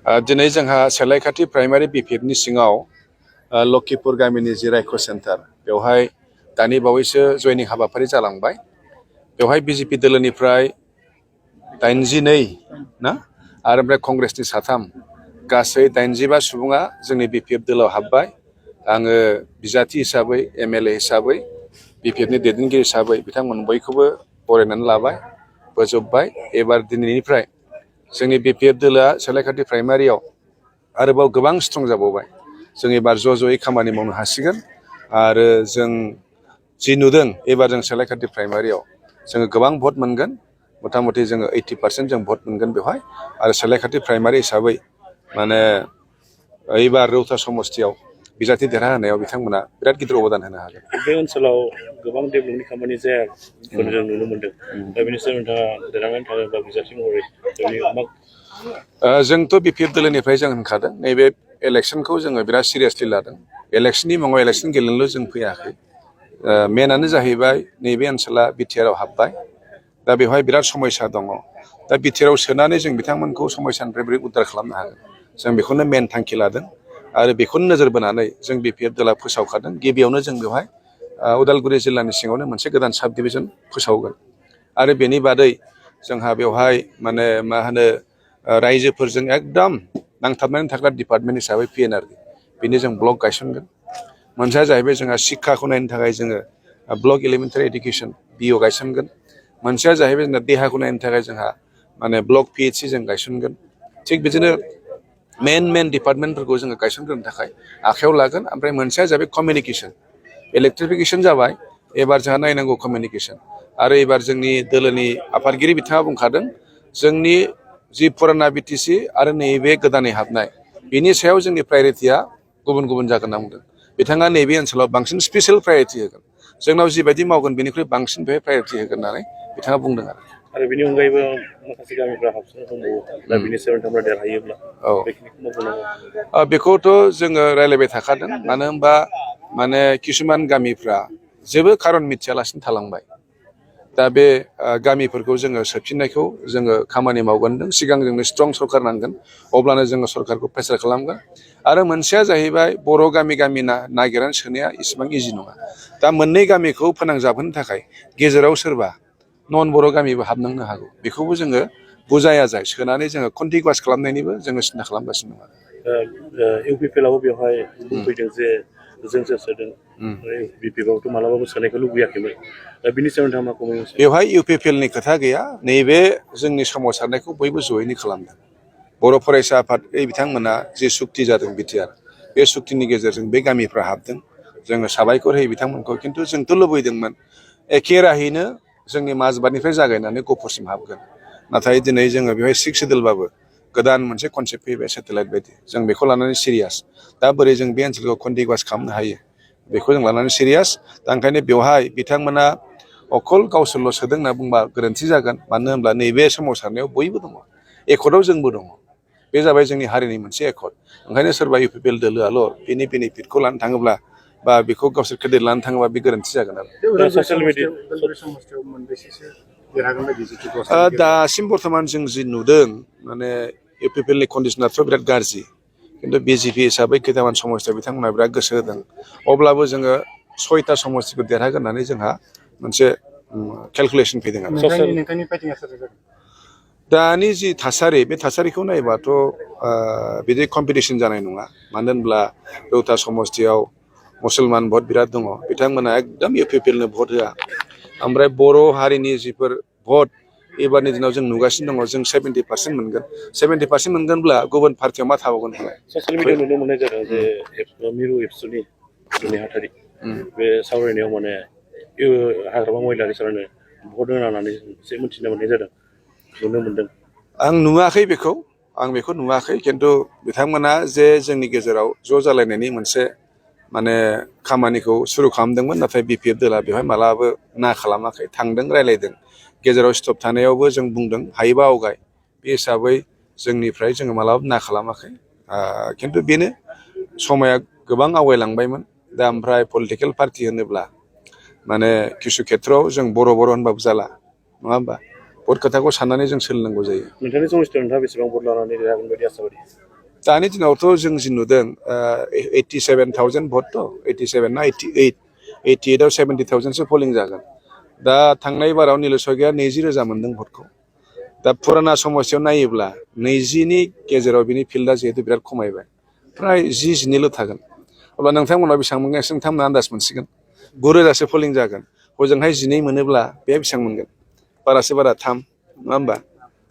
दिनै जोंहा सेलायखाथि प्राइमारि बिपिएफनि सिङाव लखिपुर गामिनि जि रायख' सेन्टार बेवहाय दानि बावैसो जयनिं हाबाफारि जालांबाय। बेवहाय बिजेपि दोलोनिफ्राय 82 ना आरो ओमफ्राय कंग्रेसनि 3 गासै 85 सुबुङा जोंनि बिपिएफ दोलोआव हाबबाय। आङो बिजाथि हिसाबै एमएलए हिसाबै बिपिएफनि दैदेनगिरि हिसाबै बिथांमोन बयखौबो बरायनानै लाबाय बोजबबाय। एबार दिनैनिफ्राय जोंनि बिपिएफ दोलोआ सेलायखाथि प्राइमारियाव आरोबाव गोबां स्ट्रं जाबावबाय। जों एबार ज'यै खामानि मावनो हासिगोन आरो जों जि नुदों एबार जों सेलायखाथि प्राइमारियाव जोङो गोबां भट मोनगोन। मथा मथि जोङो 80% जों भट मोनगोन बेवहाय। आरो सेलायखाथि प्राइमारि हिसाबै माने एबार रौता समस्तियाव बिजाथि देरहाहोनायाव बिथांमोना बिराद गिदिर अबदान होनो हागोन। बे ओनसोलाव गोबां डेभेलपनि खामानि जायाखौ जों नुनो मोनदों। दा बेनि सायाव नोंथाङा देरहानानै थाङोब्ला बिजाथि महरै जोंथ' बिपिएफ दोलोनिफ्राय जों होनखादों नैबे इलेक्सनखौ जोङो बिराद सिरियासलि लादों। इलेक्सननि मुङाव इलेक्सन गेलेनोल' जों फैयाखै। मेनानो जाहैबाय नैबे ओनसोला बिटिआरआव हाबबाय। दा बेवहाय बिराद समस्या दङ। दा बिटिआरआव सोनानै जों बिथांमोनखौ समस्यानिफ्राय बोरै उद्धार खालामनो हागोन जों बेखौनो मेन थांखि लादों। आरो बेखौनो नोजोर बोनानै जों बिपिएफ दोला फोसावखादों। गिबियावनो जों बेवहाय उदालगुरि जिल्लानि सिङावनो मोनसे गोदान साब डिभिजन फोसावगोन। आरो बेनि बादै जोंहा बेवहाय माने मा होनो रायजोफोरजों एकदम नांथाबनानै थाग्रा डिपार्टमेन्ट हिसाबै पिएनआरडि बेनि जों ब्लक गायसनगोन। मोनसेया जाहैबाय जोंहा शिक्षाखौ नायनो थाखाय जोङो ब्लक एलिमेन्टारि इडुकेसन बिअ गायसनगोन। मोनसेया जाहैबाय जोंना देहाखौ नायनो थाखाय जोंहा माने ब्लक पिएचसि जों गायसनगोन। थिग बिदिनो मेन डिपार्टमेन्टफोरखौ जोङो गायसनग्रोनो थाखाय आखायाव लागोन। ओमफ्राय मोनसेया जाबाय कमिउनिकेसन। इलेक्ट्रिफिकेसन जाबाय, एबार जोंहा नायनांगौ कमिउनिकेसन। आरो एबार जोंनि दोलोनि आफादगिरि बिथाङा बुंखादों जोंनि जि फुराना बिटिसि आरो नैबे गोदानै हाबनाय बेनि सायाव जोंनि प्रायरिटिया गुबुन गुबुन जागोन होनना बुंदों। बिथाङा नैबे ओनसोलाव बांसिन स्पेसियेल प्रायरिटि होगोन। जोंनाव जिबायदि मावगोन बेनिख्रुइ बांसिन बेहाय प्रायरिटि होगोन होननानै बिथाङा बुंदों आरो बेनि अनगायैबो माखासे गामिफ्रा हाबसनना दंबावो। दा बेनि सायाव नोंथांमोना देरहायोब्ला बेखौथ' जोङो रायज्लायबाय थाखादों। मानो होनबा माने किसुमान गामिफ्रा जेबो खारन मिथियालासिनो थालांबाय। दा बे गामिफोरखौ जोङो सोफिननायखौ जोङो खामानि मावगोन। सिगां जोंनो स्ट्रं सरकार नांगोन, अब्लानो जोङो सरकारखौ प्रेसार खालामगोन। आरो मोनसेया जाहैबाय बर' गामि नागिरनानै सोनाया इसिबां इजि नङा। दा मोननै गामिखौ फोनांजाबहोनो थाखाय गेजेराव सोरबा नन बर' गामिबो हाबनांनो हागौ। बेखौबो जोङो बुजाया जाय सोनानै जोङो कन्टिगुवास खालामनायनिबो जोङो सिन्था खालामगासिनो दङ। इउपिपिएलआवबो बेवहाय बुंफैदों जे जोंसो सोदों। बिपिएफआवथ' मालाबाबो सोनायखौ लुबैयाखैमोन। दा बिनि सायाव नोंथाङा मा बुङो? बेवहाय इउपिपिएलनि खोथा गैया। नैबे जोंनि सोमावसारनायखौ बयबो जयैनो खालामदों। बर' फरायसा आफाद बिथांमोना जि सुक्ति जादों बिटिआर, बे सुक्तिनि गेजेरजों बे गामिफ्रा हाबदों। जोङो साबायखर होयो बिथांमोनखौ। खिन्थु जोंथ' लुबैदोंमोन एखे राहैनो जोंनि माजबाटनिफ्राय जागायनानै गफुरसिम हाबगोन। नाथाय दिनै जोङो बेवहाय 6 सेडुलबाबो गोदान मोनसे कनसेप्ट फैबाय सेटेलाइट बायदि। जों बेखौ लानानै सिरियास। दा बोरै जों बे ओनसोलखौ कन्टिगुवास खालामनो हायो बेखौ जों लानानै सिरियास। दा ओंखायनो बेवहाय बिथांमोना अखल गावसोरल' सोदों होनना बुंबा गोरोन्थि जागोन। मानो होनब्ला नैबे सोमावसारनायाव बयबो दङ। एकर्डआव जोंबो दङ। बे जाबाय जोंनि हारिनि मोनसे एकर्ड। ओंखायनो सोरबा इउपिपिएल दोलोआल' बेनि बेनिफिटखौ लानो थाङोब्ला बा बेखौ गावसोर क्रेडिट लानो थाङोबा बे गोरोन्थि जागोन आरो। दासिम बर्थमान जों जि नुदों माने इउपिपिएलनि कन्डिसनाथ' बिराद गाज्रि। खिन्थु बिजेपि हिसाबै खैथामान समस्थियाव बिथांमोना बिराद गोसो होदों। अब्लाबो जोङो 6टा समस्थिखौ देरहागोन होननानै जोंहा मोनसे केलकुलेसन फैदों आरो। दानि जि थासारि बे थासारिखौ नायोबाथ' बिदि कम्पिटिसन जानाय नङा। मानो होनब्ला रौता समस्थियाव मुसलमान भट बिराद दङ। बिथांमोना एकदम इउपिपिएलनो भट होआ। ओमफ्राय बर' हारिनि जिफोर भट एबारनि दिनाव जों नुगासिनो दङ। जों 70% मोनगोन। 70% मोनगोनब्ला गुबुन पार्टियाव मा थाबावगोन? ससियेल मिडियायाव नुनो मोननाय जादों जे मिरु एबसुनि नेहाथारि बे सावरायनायाव माने हाग्रामा महिलारि सारानो भट होनानै एसे मिथिनो मोननाय जादों, नुनो मोनदों। आं नुवाखै बेखौ। आं बेखौ नुवाखै। खिन्थु बिथांमोना जे जोंनि गेजेराव ज' जालायनायनि मोनसे माने खामानिखौ सुरु खालामदोंमोन। नाथाय बिपिएफ दोला बेवहाय मालाबाबो ना खालामाखै। थांदों, रायज्लायदों। गेजेराव स्टप थानायावबो जों बुंदों हायोबा आवगाय। बे हिसाबै जोंनिफ्राय जोङो मालाबाबो ना खालामाखै। खिन्थु बेनो समाया गोबां आवगायलांबायमोन। दा ओमफ्राय पलिटिकेल पार्टि होनोब्ला माने किसु खेथ्रआव जों बर' होनबाबो जाला, नङा होमबा? बहुत खोथाखौ साननानै जों सोलिनांगौ जायो। नोंथांनि समस्थियाव नोंथाङा बेसेबां भट लानानै देरहागोन बायदि आसा बायदि? दानि दिनावथ' जों जि नुदों 87,000 भट 87 ना 88 70,000सो पलिं जागोन दा थांनाय बाराव नीलेश्वरगिया 20,000 मोनदों भटखौ दा पुराना समस्याव नायोब्ला 20नि गेजेराव बिनि फिल्डआ जिहेतु बिराद खमायबाय फ्राय 10-12 थागोन अब्ला नोंथांमोना बेसेबां मोनगोन नोंथांमोना आन्दाज मोनसिगोन 9,000सो पलिं जागोन हजोंहाय 12 मोनोब्ला बे बेसेबां मोनगोन बारासो बारा 3 नङा होमबा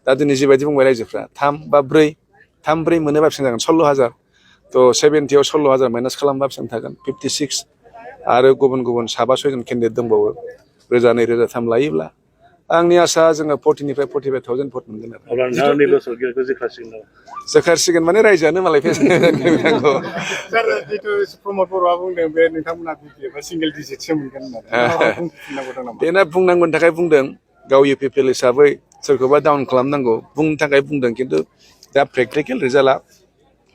दा दिनै जिबायदि बुंबाय रायजोफ्रा 3 बा 4 मोनोबा बेसेबां जागोन 16,000 थ' 70आव 16,000 माइनास खालामबा बेसेबां थागोन 56 आरो गुबुन साबा 6 केन्डिडेट दंबावो 1,000 2,003 लायोब्ला आंनि आसा जोङो 40निफ्राय 45,000 भट मोनगोन आरो अब्ला नोंथाङा नीलेश्वरगियाखौ जोखासिगोन नामा जोखारसिगोन माने रायजोआनो मालाय फेजेननांगौ सार जितु प्रमद बर'आ बुंदों बे नोंथांमोना बिपिएफ सिंगेल डिजिटसो मोनगोन होननानै बेना बुंनांगौनि थाखाय बुंदों गाव इउपिपिएल हिसाबै सोरखौबा डाउन खालामनांगौ बुंनो थाखाय बुंदों खिन्थु दा प्रेक्टिकेल रिजाल्टआ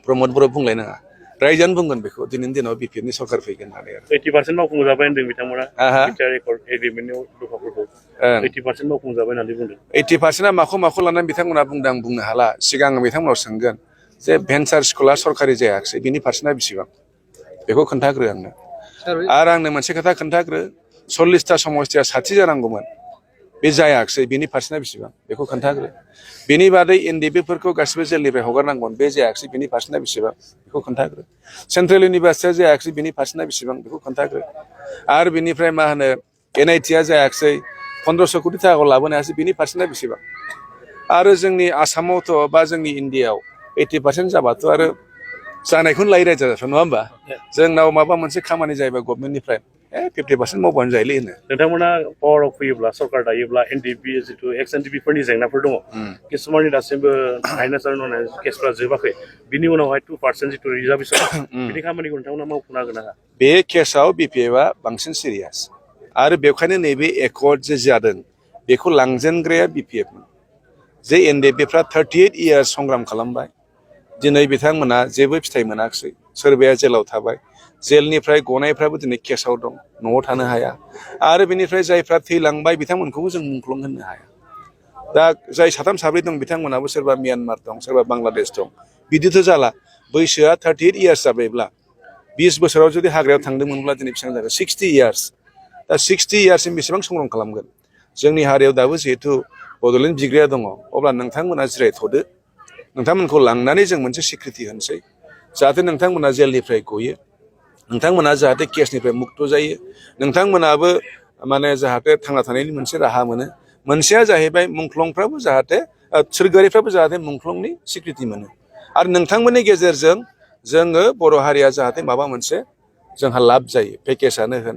प्रमद बर' बुंलायनाङा रायजोआनो बुंगोन बेखौ दिनैनि दिनाव बिपिएफनि सरकार फैगोन होननानै 80% मावफुंजाबाय होनदों बिथांमोना बिटिआर रेकर्ड एग्रिमेन्टनि दफाफोरखौ 80% मावफुंजाबाय होननानै बुंदों 80%आ माखौ लानानै बिथांमोना बुंदों आं बुंनो हाला सिगां आं बिथांमोनाव सोंगोन जे भेन्सार स्कुला सरकारि जायाखिसै बिनि पार्सेन्टआ बेसेबां बेखौ खोन्थाग्रो आंनो आरो आंनो मोनसे खोथा खोन्थाग्रो 40टा समस्तिया 60 जानांगौमोन बे जायाखिसै बिनि पार्सेन्टआ बेसेबां बेखौ खोन्थाग्रो बिनि बादै एनडिबिफोरखौ गासिबो जेलनिफ्राय हगारनांगौमोन बे जायाखिसै बिनि पार्सेन्टआ बेसेबां बेखौ खोन्थाग्रो सेन्ट्रेल इउनिभार्सिटिया जायाखिसै बिनि पार्सेन्टआ बेसेबां बेखौ खोन्थाग्रो आरो बिनिफ्राय मा होनो एनआइटिआ जायाखिसै 1500 कोटि थाखाखौ लाबोनो हायासै बिनि पार्सेन्टआ बेसेबां आरो जोंनि आसामावथ' बा जोंनि इन्डियायाव 80% जाबाथ' आरो जानायखौनो लायो रायजोफ्रा नङा होमबा जोंनाव माबा मोनसे खामानि जायोबा गभर्नमेन्टनिफ्राय 50% मावबानो जायोलै होनो नोंथांमोना पावाराव फैयोब्ला सरकार दायोब्ला एनडिबि जितु एक्स एनडिबिफोरनि जेंनाफोर दङ किसुमाननि दासिमबो हाइनेस आरो नन हाइनेस केसफ्रा जोबाखै बिनि उनावहाय 2% जितु रिजार्भेसन बिनि खामानिखौ नोंथांमोना मावफुंनो हागोन ना बे केसाव बिपिएफआ बांसिन सिरियास आरो बेखायनो नैबे एकर्ड जे जादों बेखौ लांजेनग्राया बिपिएफमोन जे एनडिबिफ्रा 38 इयार्स संग्राम खालामबाय दिनै बिथांमोना जेबो फिथाइ मोनाखिसै सोरबाया जेलाव थाबाय जेलनिफ्राय गनायफ्राबो दिनै केसाव दं न'आव थानो हाया आरो बेनिफ्राय जायफ्रा थैलांबाय बिथांमोनखौबो जों मुंख्लं होनो हाया दा जाय 3 4 दं बिथांमोनाबो सोरबा म्यानमार दं सोरबा बांलादेश दं बिदिथ' जाला बैसोआ 38 इयार्स जाबायब्ला 20 बोसोराव जुदि हाग्रायाव थांदोंमोनब्ला दिनै बेसेबां जागोन 60 इयार्स दा 60 इयार्ससिम बेसेबां संग्राम खालामगोन जोंनि हारियाव दाबो जिहेथु बड'लेण्ड बिग्राया दङ अब्ला नोंथांमोना जिरायथ'दो नोंथांमोनखौ लांनानै जों मोनसे सिक्रिटि होनोसै जाहाथे नोंथांमोना जेलनिफ्राय गयो नोंथांमोना जाहाथे केसनिफ्राय मुक्त जायो नोंथांमोनाबो माने जाहाथे थांना थानायनि मोनसे राहा मोनो मोनसेया जाहैबाय मुंख्लंफ्राबो जाहाथे सोरगोआरिफ्राबो जाहाथे मुंख्लंनि सिक्रिटि मोनो आरो नोंथांमोननि गेजेरजों जोङो बर' हारिया जाहाथे माबा मोनसे जोंहा लाब जायो पेकेजआनो होन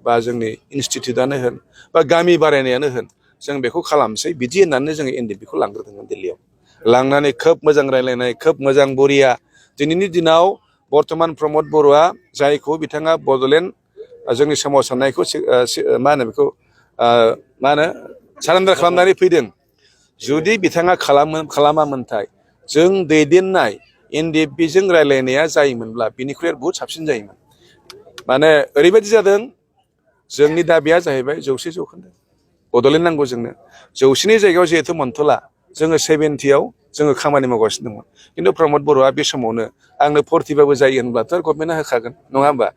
बा जोंनि इनस्टिटिउटआनो होन बा गामि बारायनायानो होन जों बेखौ खालामसै बिदि होननानै जोङो एनडिबिखौ लांग्रोदोंमोन दिल्लीयाव लांनानै खोब मोजां रायलायनाय खोब मोजां बरिया दिनैनि दिनाव बर्तमान प्रमद बर'आ जायखौ बिथाङा बड'लेण्ड जोंनि सोमावसारनायखौ मा होनो बेखौ मा होनो सारेन्डार खालामनानै फैदों जुदि बिथाङा खालामामोनथाय जों दैदेननाय एनडिबिजों रायलायनाया जायोमोनब्ला बिनिख्रुइ बहुद साबसिन जायोमोन माने ओरैबायदि जादों जोंनि दाबिया जाहैबाय 100% बड'लेण्ड नांगौ जोंनो 100नि जायगायाव जिहेथु मोनथ'ला जोङो 70आव जोङो खामानि मावगासिनो दंमोन खिन्थु प्रमद बर'आ बे समावनो आंनो 40बाबो जायो होनब्लाथ' गभर्नमेन्टआ होखागोन नङा होमबा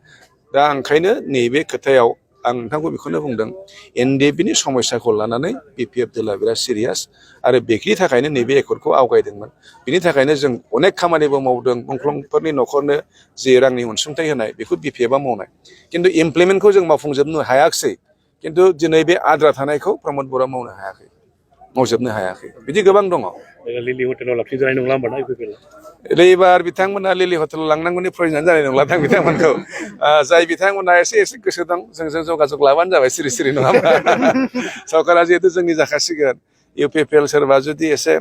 दा ओंखायनो नैबे खोथायाव आं नोंथांखौ बेखौनो बुंदों एनडिबिनि समस्याखौ लानानै बिपिएफ दला बिराद सिरियास आरो बेनि थाखायनो नैबे एकर्डखौ आवगायदोंमोन बिनि थाखायनो जों अनेक खामानिबो मावदों मुंख्लंफोरनि न'खरनो जि रांनि अनसुंथाइ होनाय बेखौ बिपिएफआ मावनाय खिन्थु इमप्लिमेन्टखौ जों मावफुंजोबनो हायाखिसै खिन्थु दिनै बे आद्रा थानायखौ प्रमद बर'आ मावनो हायाखै मावजोबनो हायाखै बिदि गोबां दङ लिलि हटेलाव लाबथिं जानाय नंला होमबा ना इउपिपिएल एबार बिथांमोना लिलि हटेलाव लांनांगौनि प्रयजन जानाय नंला दां बिथांमोनखौ जाय बिथांमोना एसे गोसो दं जोंजों जगाजग लाबानो जाबाय सिरि नङा होमबा सरकारा जिहेतु जोंनि जाखासिगोन इउपिपिएल सोरबा जुदि एसे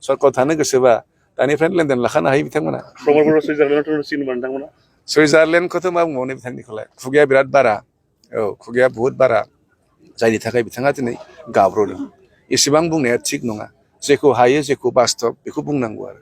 सरकार थानो गोसोबा दानिफ्रायनो लेनदेन लाखानो हायो बिथांमोना प्रमद बर' सुइजारलेण्डआवथ' सिनेमा नोंथांमोना सुइजारलेण्डखौथ' मा बुंबावनो बिथांनिखौलाय खुगाया बिराद बारा खुगाया बहुद बारा जायनि थाखाय बिथाङा दिनै गाब्र'दों एसेबां बुंनाया थिग नङा जेखौ हायो जेखौ बास्तब बेखौ बुंनांगौ आरो